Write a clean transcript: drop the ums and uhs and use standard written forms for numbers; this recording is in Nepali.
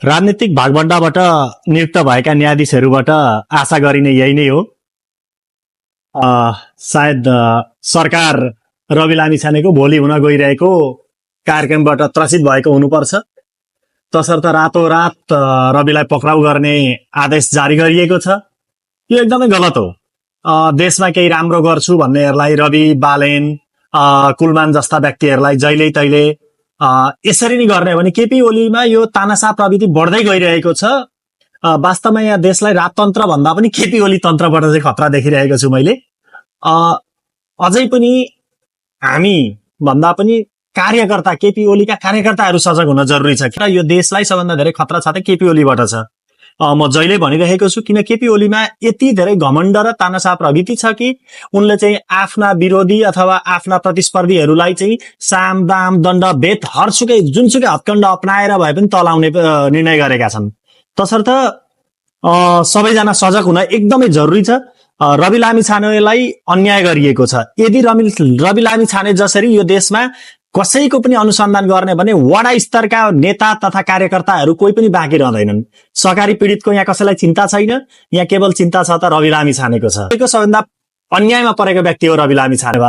राजनीतिक भागभण्डाबाट नियुक्त भएका न्यायाधीशहरूबाट आशा गरिने यही नै हो। सायद सरकार रवि लामिछानेको भोलि हुन गइरहेको कार्यक्रमबाट त्रसित भएको हुनुपर्छ, तसर्थ रातोरात रविलाई पक्राउ गर्ने आदेश जारी गरिएको छ। यो एकदमै गलत हो। देशमा केही राम्रो गर्छु भन्नेहरूलाई रवि, बालेन, कुलमान जस्ता व्यक्तिहरूलाई जहिले तहिले यसरी नै गर्ने भने केपी ओलीमा यो तानासा प्रवृत्ति बढ्दै गइरहेको छ। वास्तवमा यहाँ देशलाई राजतन्त्र भन्दा पनि केपी ओली तन्त्रबाट चाहिँ खतरा देखिरहेको छु मैले। अझै पनि हामी भन्दा पनि कार्यकर्ता, केपी ओलीका कार्यकर्ताहरू सजग हुन जरुरी छ। र यो देशलाई सबभन्दा धेरै खतरा छ त केपी ओलीबाट छ। म जहिले भनिरहेको छु, किन केपी ओलीमा यति धेरै घमण्ड र तानासा प्रवृत्ति छ कि उनले चाहिँ आफ्ना विरोधी अथवा आफ्ना प्रतिस्पर्धीहरूलाई चाहिँ साम दाम दण्ड भेद हरसुकै जुनसुकै हत्कण्ड अपनाएर भए पनि तलाउने निर्णय गरेका छन्। तसर्थ सबैजना सजग हुन एकदमै जरुरी छ। रवि लामिछानेलाई अन्याय गरिएको छ। यदि रवि लामिछाने जसरी यो देशमा कसैको पनि अनुसन्धान गर्ने भने वडा स्तरका नेता तथा कार्यकर्ताहरू कोही पनि बाँकी रहँदैनन्। सरकारी पीडितको यहाँ कसैलाई चिन्ता छैन। यहाँ केवल चिन्ता छ त रवि लामिछानेको छ। सबैभन्दा अन्यायमा परेको व्यक्ति हो रवि लामिछाने।